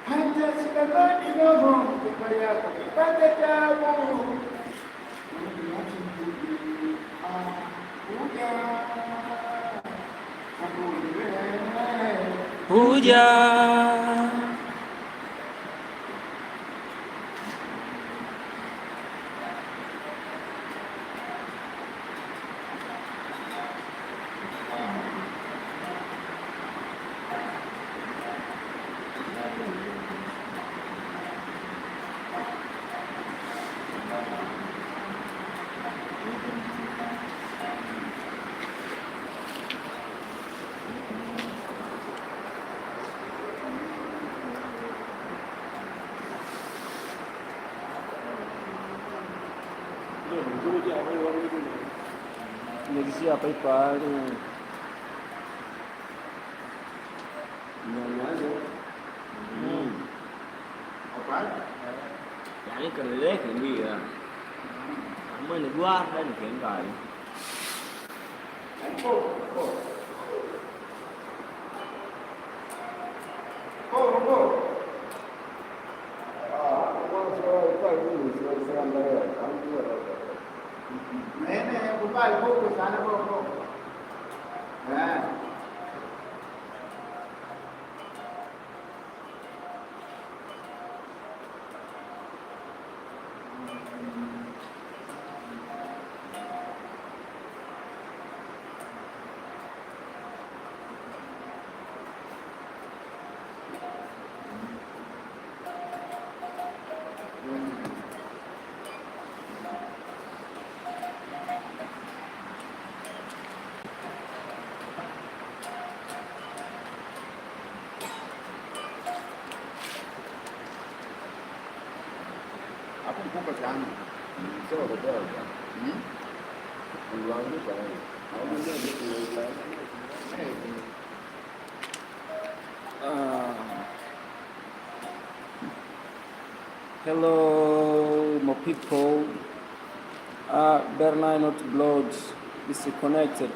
Hata shikamani roho kwa yako ipate tabu. Huja. Energia para ir. Yani kerja dia. Kamu ni guarda ni kengai. Hello, my people. Bernard not blood disconnected.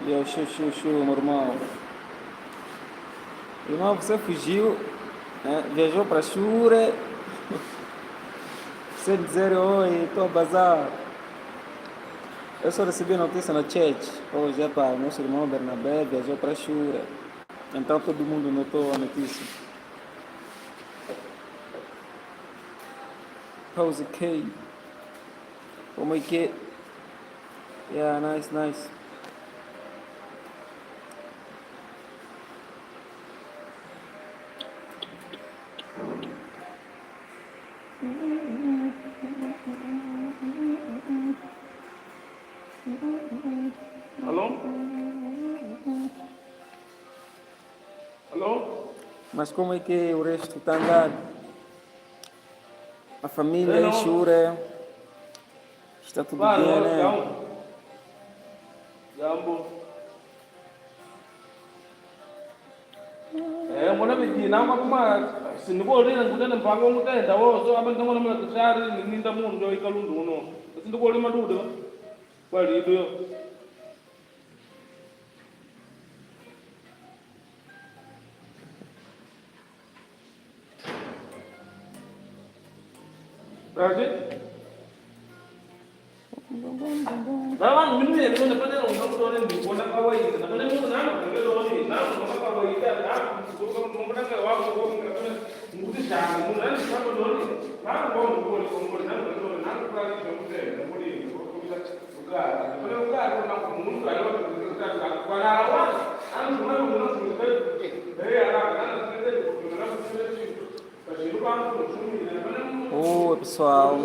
Yo, show, show, show, meu irmão. Irmão, você fugiu, né? Viajou para Shure. Sem dizer oi, estou a bazar. Eu só recebi a notícia na chat. Hoje, epá, nosso irmão Bernabé viajou para Shure. Então todo mundo notou a notícia. Pose K. Como é que? Yeah, nice, nice. Alô? Alô? Mas como é que o resto está andando? A família Hello. em Shure. Está tudo bem, né? Jambo. Mbona vijina kuma sindikolina ngutene mpango ngutenda woso apa ndingona mula tishari ninda mundu ndio ikalundu uno. Sindikolima dudu. Kwali ido. Raji? Oi, pessoal.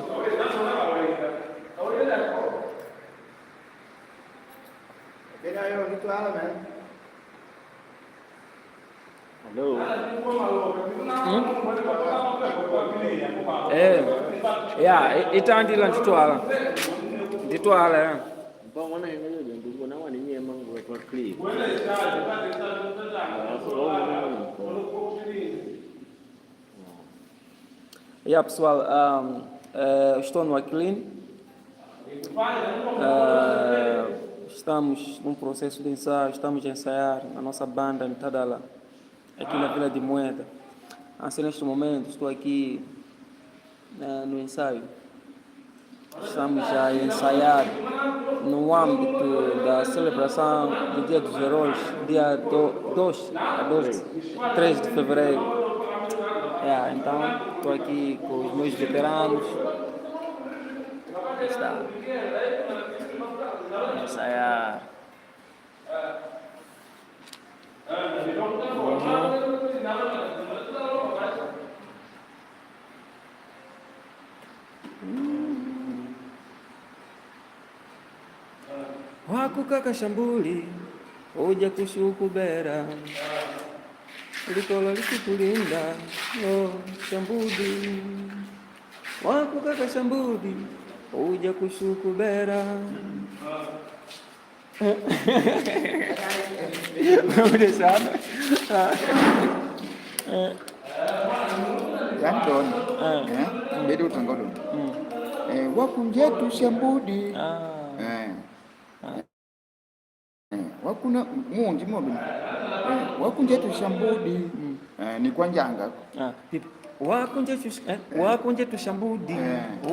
Alô? Hum? É, yeah, itandila nditwala. Nditwala, yeah. Mpango na yenyewe ndio na wani nyema ngo kwa clip. Yeah, pessoal, estou no Aquilin. Estamos num processo de ensaio, estamos a ensaiar a nossa banda Mtadala. aqui na Vila de Mueda. Assim, neste momento, estou aqui no ensaio. Estamos a ensaiar no âmbito da celebração do Dia dos Heróis, dia 2, 2, 3 de fevereiro. É, então, estou aqui com os meus veteranos. Está a ensaiar. Wakukaka shambuli uja kushukubera likola likukulinda oh, shambudi wakukaka shambudi uja kushukubera. Sana. Yantoni. Bidi utangodo. Wakunjetu shambudi. Wakuna munji modo. Wakunjetu shambudi. Ni kwa njanga. Wakunjetu shambudi.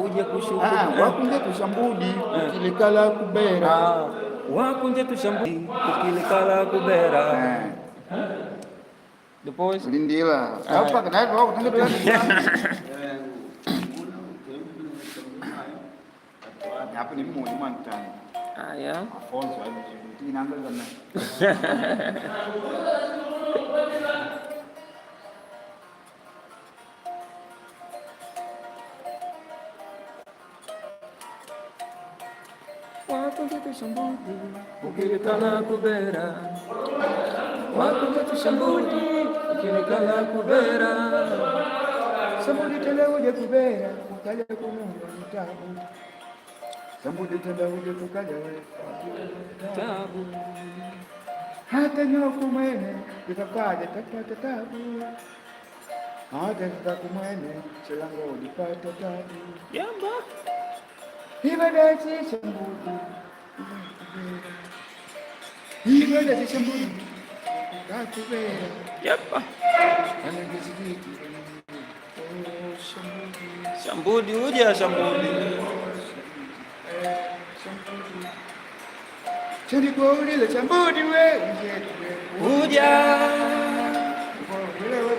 Uje kushuku. Wakunjetu shambudi ukilikala kubera. Wakunjetu shambudi ukilikala kubera. Depois Lindila. Apa kana kwa kutangaza. Hapo ni mmoja mwana. Ah, yeah. Afonso inanga zana. Wakunjetu shambudi ukilikala kubera. Wakunjetu shambudi ukilikala kubera. Shambudi tena uje kubera ukaja kununga mtabu. Shambudi tena uje kukaja we Tabu. Hata nyoku mwene tutakaja tapata tabu. Hata tutakumwene chilango ulipata tabu. Yamba. Ibadachi shambudi. Ibadachi shambudi. Kakubera. Yapa. Anangizigiti. Oh, shambudi. Shambudi uja shambudi. Chandikuulile shambudi we unjetu we. Uja. Ule we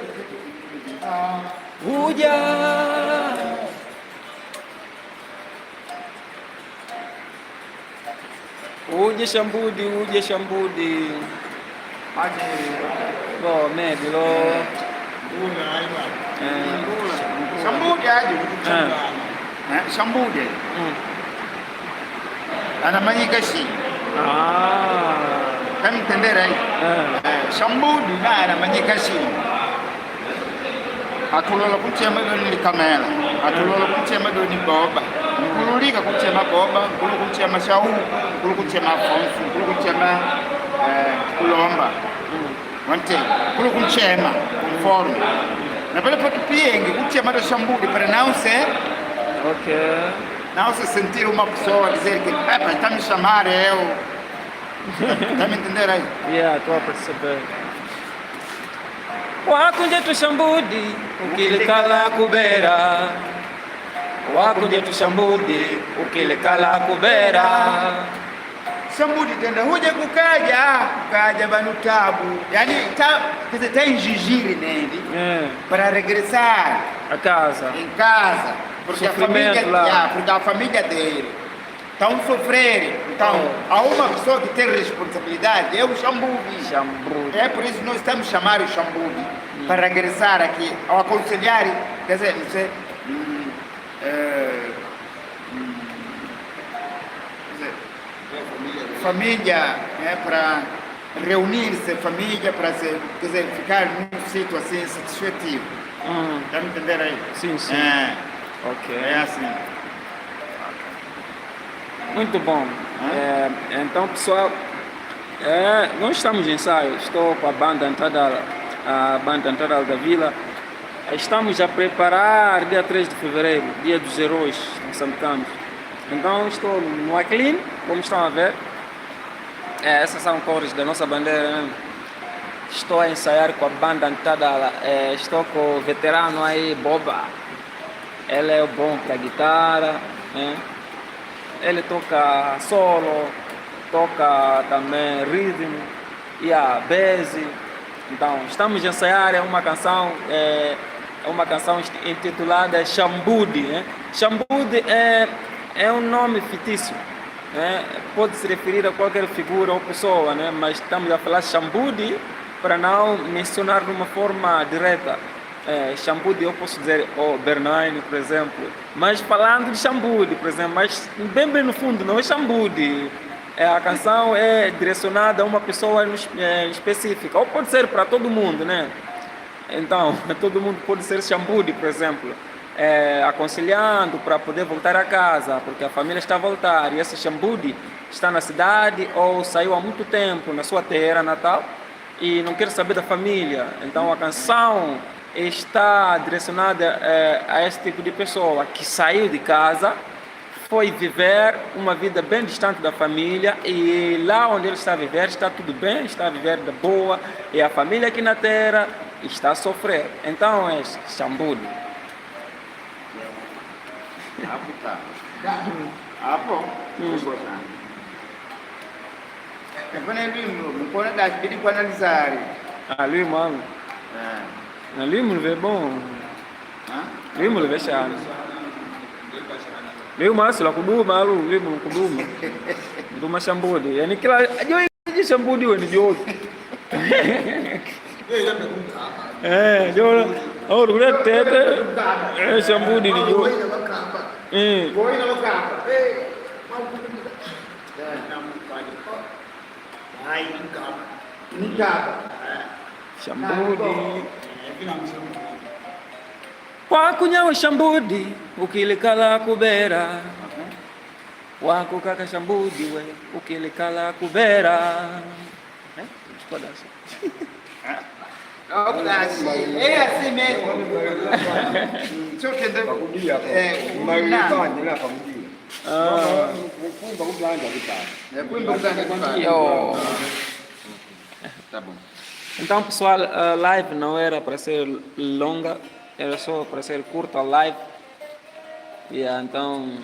Uja. Uje shambudi, uje shambudi. Aje. Bo, mebi lo. Shambudi aje. Shambudi. Anamanyika shi. Kamtendera hii. Shambudi naye anamanyika shi. Atulola kuchema doni kamela. Atulola kuchema doni boba. Nkululika kuchema boba, nkulu kuchema shau, nkulu kuchema Afonso, nkulu kuchema kulomba. Wante, nkulu kuchema conforme. Na pale potupienge kuchema do shambudi pronounce. Okay. Não se sentir uma pessoa dizer que epa, está me chamar eu. Tá me entender aí? Yeah, estou a perceber. Wakunjetu shambudi ukilikala kubera. Wakunjetu shambudi ukilikala kubera. Shambudi tenda huja kukaja, kukaja banu tabu. Yani ta quer tem gigiri nele. Para regressar a casa. Em casa. Porque a família, lá. porque a família dele estão sofrendo. Então, há uma pessoa que tem responsabilidade, é o Shambudi. Shambudi. É por isso que nós estamos chamando o Shambudi, para regressar aqui, ao aconselhar, quer dizer, não sei, quer dizer, família, né, para reunir-se, família, para se, quer dizer, ficar num sítio assim satisfetivo. Tá me entendendo aí? Sim, sim. É. Ok. É assim. Muito bom. Então, pessoal, nós estamos em ensaio. Estou com a banda Entrada, a banda Entrada da Vila. Estamos a preparar dia 3 de fevereiro, dia dos heróis moçambicanos. Então, estou no Aclean, como estão a ver. Essas são cores da nossa bandeira, né? Estou a ensaiar com a banda Ntadala. Estou com o veterano aí, Boba. Ele é bom para guitarra, né? Ele toca solo, toca também ritmo e a bass. Então, estamos a ensaiar é uma canção intitulada Xambudi, né? Xambudi é um nome fictício, né? Pode se referir a qualquer figura ou pessoa, né? Mas estamos a falar Xambudi para não mencionar de uma forma direta. Xambudi eu posso dizer oh, Bernine, por exemplo, mas falando de Xambudi, por exemplo, mas bem bem no fundo não é Xambudi. A canção é direcionada a uma pessoa específica, ou pode ser para todo mundo, né? Então, todo mundo pode ser Xambudi, por exemplo, aconselhando para poder voltar a casa, porque a família está a voltar, e esse Xambudi está na cidade ou saiu há muito tempo na sua terra natal e não quer saber da família. Então, a canção está direcionada a esse tipo de pessoa que saiu de casa, foi viver uma vida bem distante da família e lá onde ele está a viver está tudo bem, está a viver de boa e a família aqui na terra está a sofrer. Então é Xambudi. Apo tá. Apo. Fana lwimbo mukona dashibidi kuanalizari. Ah, lui mano. Eh. Na lwimbo luve bom. Ah? Lwimbo luve shana. Lwimbo asila kuduma alu lwimbo kuduma. Nduma Xambudi. Yani kila ajoi Xambudi we ni joki. Jo oh kule tete. Xambudi ni joki. Goina lokamba. Eh. Nikaba. Xambudi. Wakunyawe Xambudi ukilikala kubera. Wako kaka Xambudi we ukilikala kubera. Chukua dasa. É assim mesmo. Sio kende. Ah. Kuimba kudanja. Yo. Tá bom. Então, pessoal, a live não era para ser longa, era só para ser curta a live. Yeah, então,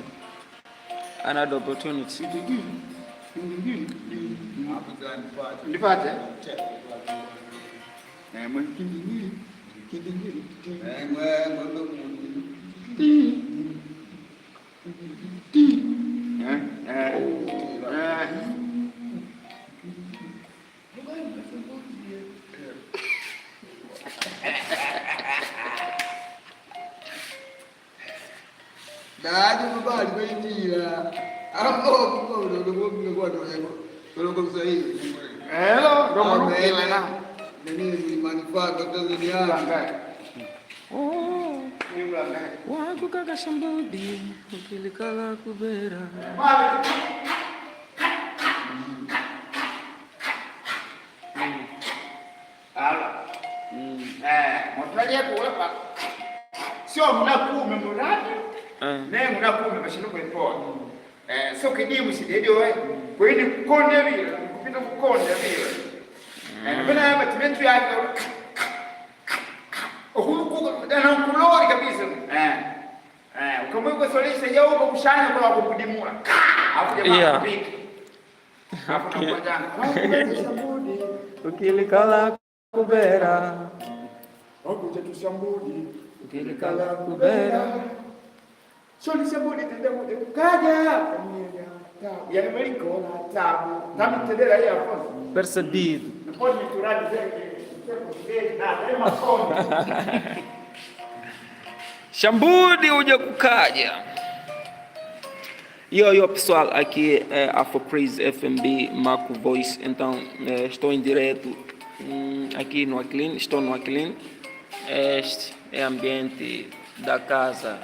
another opportunity. Ndipate? Mwe. Eh. Daaje mabali kwaitia. Apo kwa ndo kwa kwa kwa kwa Kiswahili. Hello, ndo mwanukile na. Nani ni manufaa kwa Tanzania. Oh, wako kaka Xambudi ukilikala kubera. Ala. Motulalia kula pa. Sio muna kume muradi. Ne muna kume mashino kwepoa. Sio kidimu sidedi we. Kweni kukonde vile, kupita kukonde vile. Bena hapa timetu yake. Huku na kulori kabisa. Ukamweka solisha yao kwa kushana kwa kukudimura. Hapo jamaa kupika. Hapo na jana. Ukilikala kubera. Okuja. Ukilikala kubera. Solisha budi tende budi kaja. Yani meliko tabu. Tabu tendera hii Afonso. Percebido. Pode misturar dizer que na é maconha. Xambudi uja kukaja. Yo, yo, pessoal, aqui é Afro Praise FMB Marco Voice. Então, estou em direto aqui no Aquilino, estou no Aquilino. Este é ambiente da casa,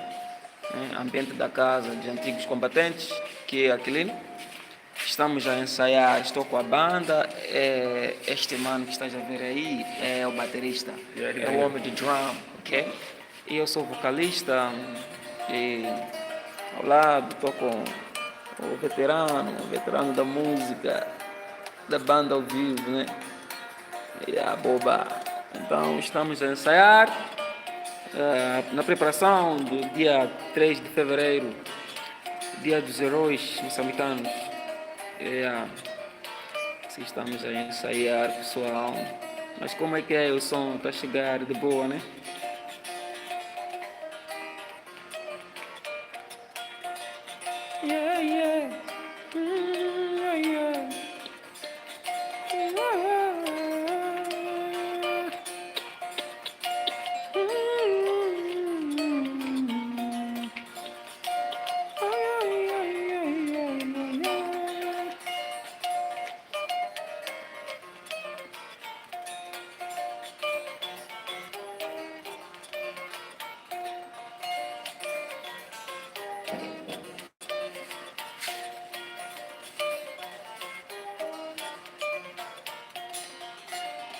né? Ambiente da casa de antigos combatentes, que é Aquilino. Estamos a ensaiar, estou com a banda. Este mano que estás a ver aí é o baterista, é o homem de drum, ok? E eu sou vocalista e ao lado estou com o veterano da música, da banda ao vivo, né? Yeah, boba. Então estamos a ensaiar na preparação do dia 3 de fevereiro, Dia dos Heróis Moçambicanos. Yeah. Estamos a ensaiar, pessoal. Mas como é que é? O som está a chegar de boa, né? Yeah. Yeah.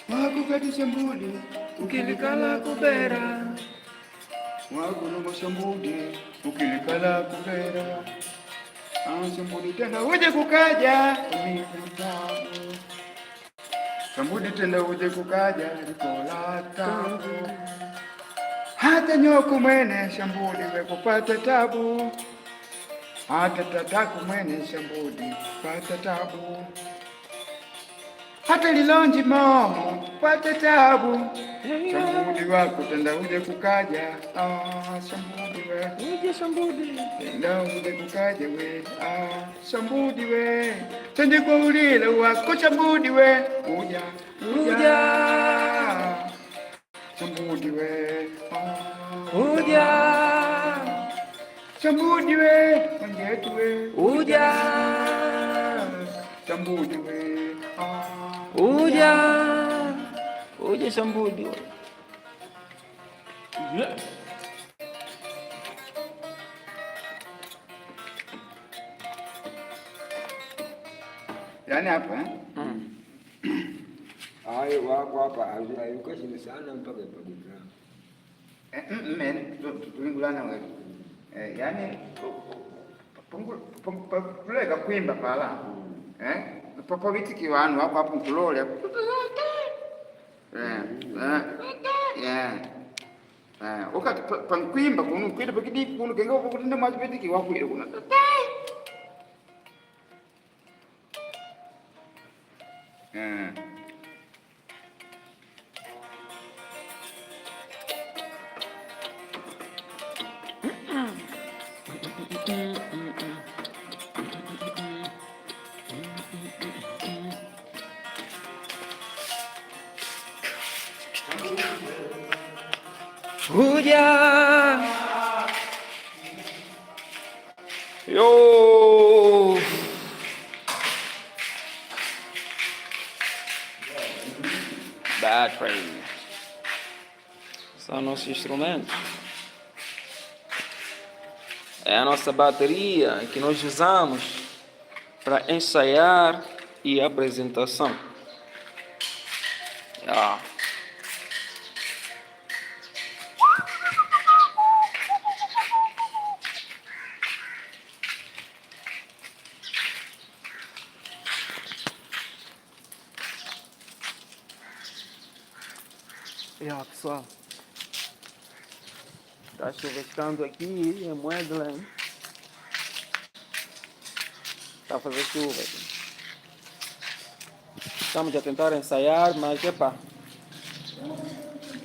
Wakukati shambudi Ukilikala kubera wakunomo shambudi ukilikala kubera shambudi tena uje kukaja tabu shambudi tena uje kukaja likola tabu hata nyoku mwene shambudi wekupata tabu hata tataku mwene shambudi pata tabu hata lilonji momo pata tabu shambudi wako tenda uje kukaja shambudi we uje shambudi tenda uje kukaja we shambudi we tende kwa ulile wako shambudi we uja uja shambudi we uja shambudi we wanjetu we uja shambudi we uja uje shambudi. Yeah. Yaani hapa eh? Ayo wako hapa ayukashini sana mpaka ipagika. Tulingulana wewe. Yaani puleka kuimba pala. Popowitiki wanu wako hapo nkulole. Wakati pankuimba kuno kwenda pakidiki kuno kenga kutinda mwachipitiki wakwire kuno. Uja. Yo. Battery. São nossos instrumentos. É a nossa bateria que nós usamos para ensaiar e apresentação. Yeah. Yeah, pessoal. Tá chuviscando aqui em Mwedland. Tá a fazer chuva aqui. Estamos a tentar ensaiar, mas epa,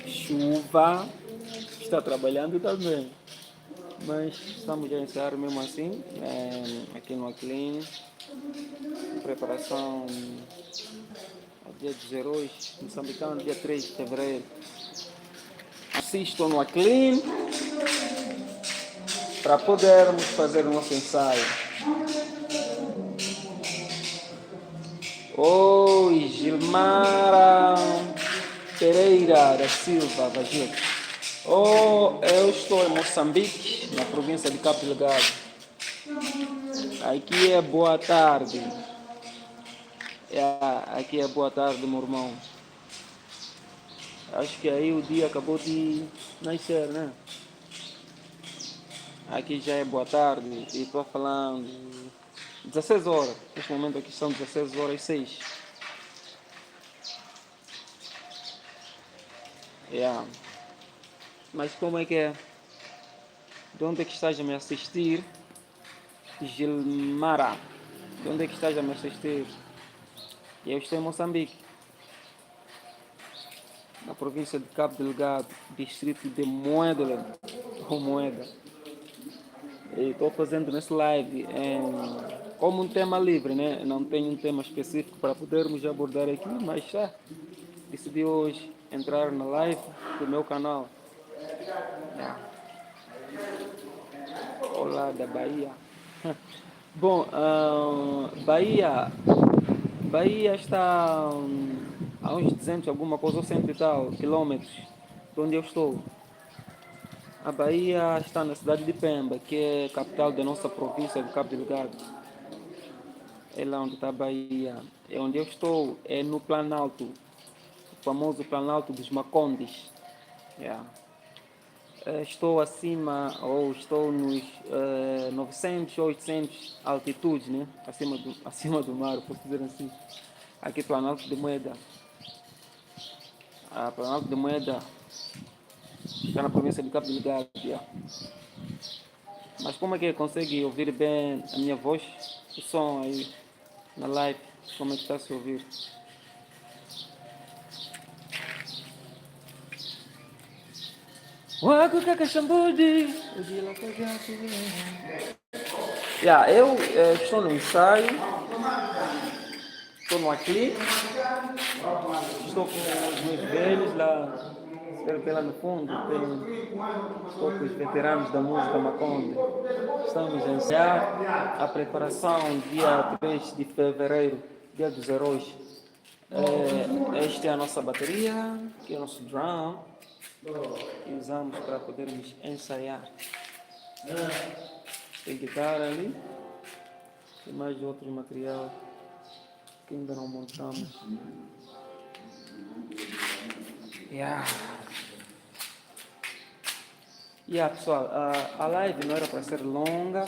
chuva está trabalhando também. Mas estamos a ensaiar mesmo assim, aqui no Aclean. Preparação ao Dia dos Heróis moçambicano, dia 3 de fevereiro. Assistam no Aclean para podermos fazer o nosso ensaio. Oi, Gilmara Pereira da Silva Vagil. Oh, eu estou em Moçambique, na província de Cabo Delgado. Aqui é boa tarde. Aqui é boa tarde, meu irmão. Acho que aí o dia acabou de nascer, né? Aqui já é boa tarde e estou falando 16 horas. Neste momento aqui são 16:06. Yeah. Mas como é que é? De onde é que estás a me assistir? Gilmara. De onde é que estás a me assistir? Eu estou em Moçambique, na província de Cabo Delgado, distrito de Moeda, ou Moeda. E estou fazendo nesse live como um tema livre, né? Não tenho um tema específico para podermos abordar aqui, mas já decidi hoje entrar na live do meu canal. Yeah. Olá da Bahia. Bom, Bahia está a uns 200, alguma coisa, ou 100 e tal quilômetros de onde eu estou. A Bahia está na cidade de Pemba, que é a capital da nossa província do Cabo Delgado. É lá onde está a Bahia. É onde eu estou, é no Planalto, o famoso Planalto dos Macondes. Yeah. Estou acima, ou estou nos 900 ou 800 altitudes, né? Acima do mar, posso dizer assim. Aqui Planalto de Moeda. A Planalto de Moeda está na província de Cabo Delgado. Yeah. Mas como é que consegue ouvir bem a minha voz? O som aí na live, como é que está a se ouvir? Yeah, eu estou no ensaio, estou no Acli, estou com os meus velhos lá, espero que lá no fundo tem, estou com os veteranos da música Maconde. Estamos a ensaiar a preparação dia 3 de fevereiro, dia dos heróis. Esta é a nossa bateria, que é o nosso drum, que usamos para podermos ensaiar. Tem guitarra ali, tem mais outro material que ainda não montamos. Yeah. Yeah, pessoal, a live não era para ser longa,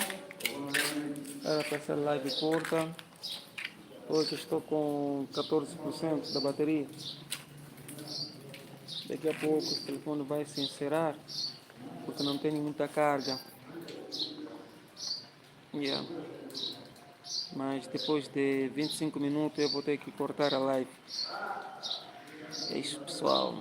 era para ser live curta. Hoje estou com 14% da bateria. Daqui a pouco o telefone vai se encerrar, porque não tenho muita carga. Yeah. Mas depois de 25 minutos eu vou ter que cortar a live. É isso, pessoal.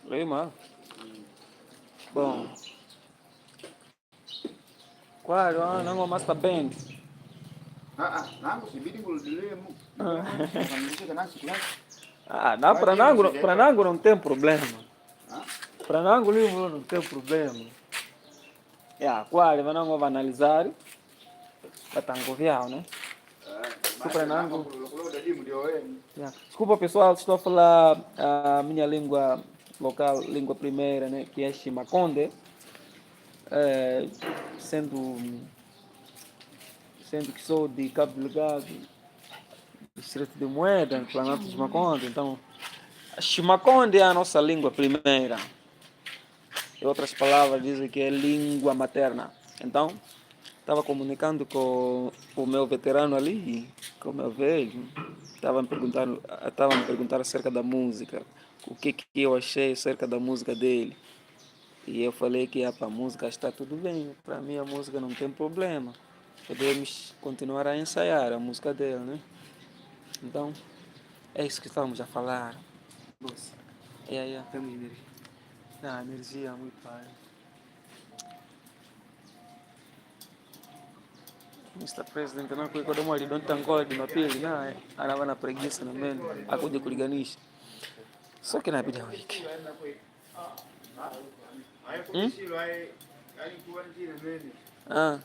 Lema. Bom. Qual? Nango Master Band. Nango sibidi nguludilemu. Ah, não, para Nango não tem problema. Para Nango livro não tem problema. Yeah, qual? Nango vai analisar. Batangovial, né? Yeah. Desculpa pessoal, estou a falar a minha língua local, língua primeira, né, que é Chimaconde, sendo que sou de Cabo Delgado, distrito de Moeda, Planalto de Maconde, então Chimaconde é a nossa língua primeira. Em outras palavras, dizem que é língua materna. Então, estava comunicando com o meu veterano ali, com o meu velho, estava me perguntar acerca da música, o que eu achei acerca da música dele. E eu falei que a música está tudo bem, para mim a música não tem problema. Podemos continuar a ensaiar a música dele, né? Então, é isso que estamos a falar. Nossa, yeah. Temos energia. Ah, energia muito pai. Mr. President anakuikoda mwali don't Angola Jumapili naye anava na preguiça na meno akuja kuliganisha. Só que inabidi wiki. Hmm? Ah.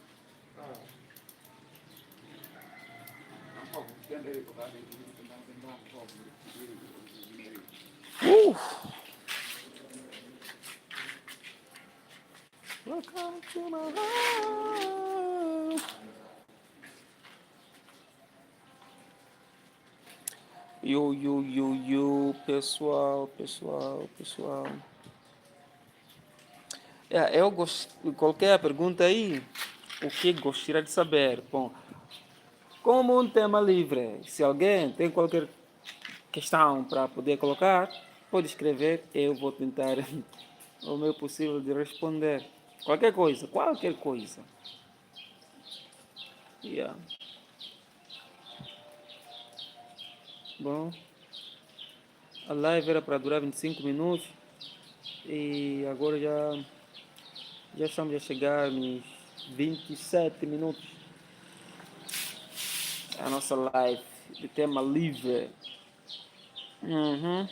Welcome to my life. Yo, yo, yo, yo, pessoal, pessoal, pessoal. É, eu gost... Qualquer pergunta aí, o que gostaria de saber? Bom, como um tema livre, se alguém tem qualquer questão para poder colocar, pode escrever, eu vou tentar o meu possível de responder. Qualquer coisa, qualquer coisa. Yeah. Bom, a live era para durar 25 minutos e agora já estamos a chegar nos 27 minutos. A nossa live de tema livre. Uhum.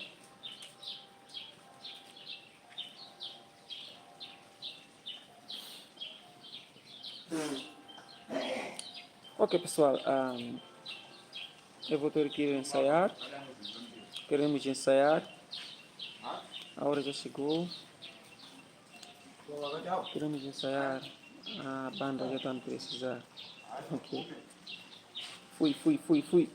Ok, pessoal, eu vou ter que ir ensaiar. Queremos ensaiar. A hora já chegou. Queremos ensaiar. A banda já está a precisar. Ok. Fui, fui, fui, fui.